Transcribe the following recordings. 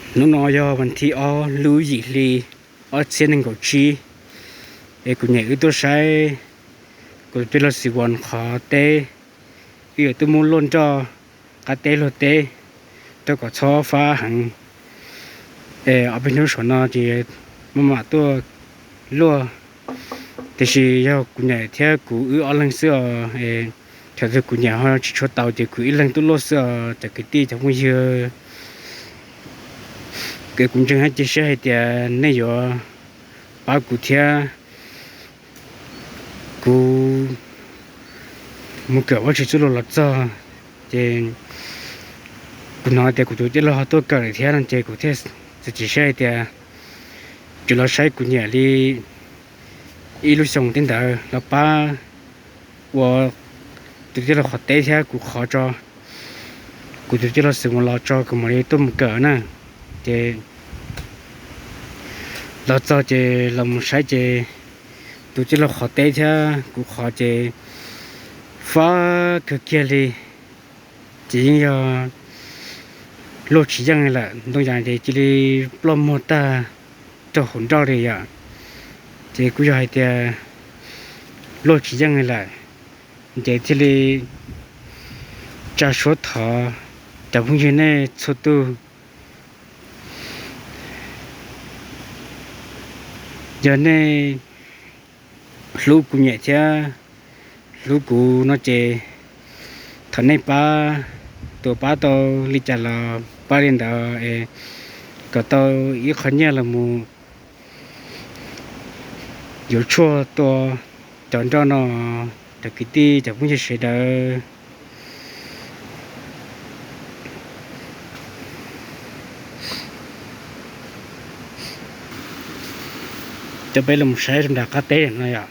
Hnub no yog vas thib ob lub yim hli ob txhiab nees nkaum tsib, es kuv niam wb tuaj saib kuv tus tij laug Xi Wan qhov teb. Wb yuav tuaj muab luaj nroj qab teb luag teb rau kom txhob fab heev. Es ob peb hnub saum no ces maj mam tuaj luaj, tiam sis yog kuv niam thiab kuv wb ob leeg xwb os. Thaum twg kuv niam ho tsis tshua tau ces kuv ib leeg tuaj luaj xwb os cov kwv tij cov phooj ywg. Kuv ntseeg thiab cia siab hais tias nej yuav pab kuv thiab. Kuv mus kawm Vajtswv txuj lus los txog, ces kuv hnov tias kuv tus tij laug ho tuaj kawm lawm thiab no ces kuv thiaj txiav txim siab hais tias tsuas los saib kuv niam li ib lub xyoo tej ntawd los pab ua tus tij laug qhov teb thiab kuv qhov tso, kuv tus tij laug Xi Wan los tso kuv mam li tuaj mus kawm na. Ces los txog ces los mus saib ces tus tij laug qhov teb thiab kuv qhov ces fab kawg kiag li. Ces yeej yog luaj tsis yeej li lawm, ntoo yas ces cia li ploj muag tag rau hauv nroj li yom. Ces kuj yog hais tias luaj tsis yeej li lawm, ces thiaj li tsa suab thov cov phooj ywg nej txhua tus, yog nej hlub kuv niam thiab hlub kuv no ces thov nej pab, tus pab tau li cas los pab li ntawd es kom tau ib qho nyiaj los mus yuav tshuaj tua cov nroj no, cov kwv tij cov phooj ywg sawv daws. Coj peb los saib rau nram qab teb no yom.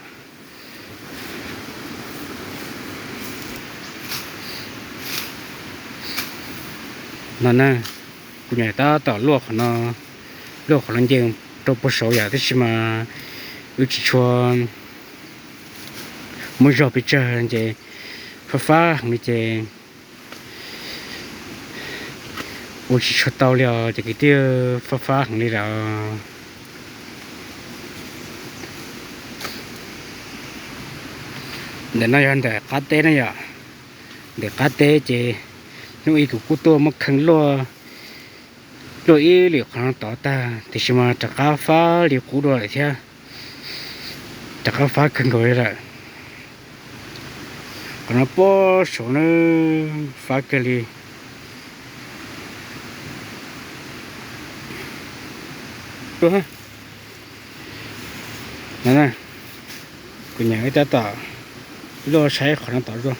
No na, kuv niam tab tom luaj qhov no, luaj qhov no nce rau puag saud yom, tab sis mas wb tsis tshua muaj zog pes tsawg ces fab fab heev li ces ua tsis tshua tau li os cov kwv tij, fab fab heev li lawm. Ntawm no yog ntawm qab teb na yom. Ntawm qab teb ces hnub ib kuv kuj tuaj muab kheej luaj, luaj ib lwm qhov no tod tag tiam sis mas rov qab fab li qub dua lawm thiab, rov qab fab kawg nkaus li lawm. Qhov no puag saud na, fab kawg li. Kuv niam wb tab tom luaj saib qhov no tod zuj.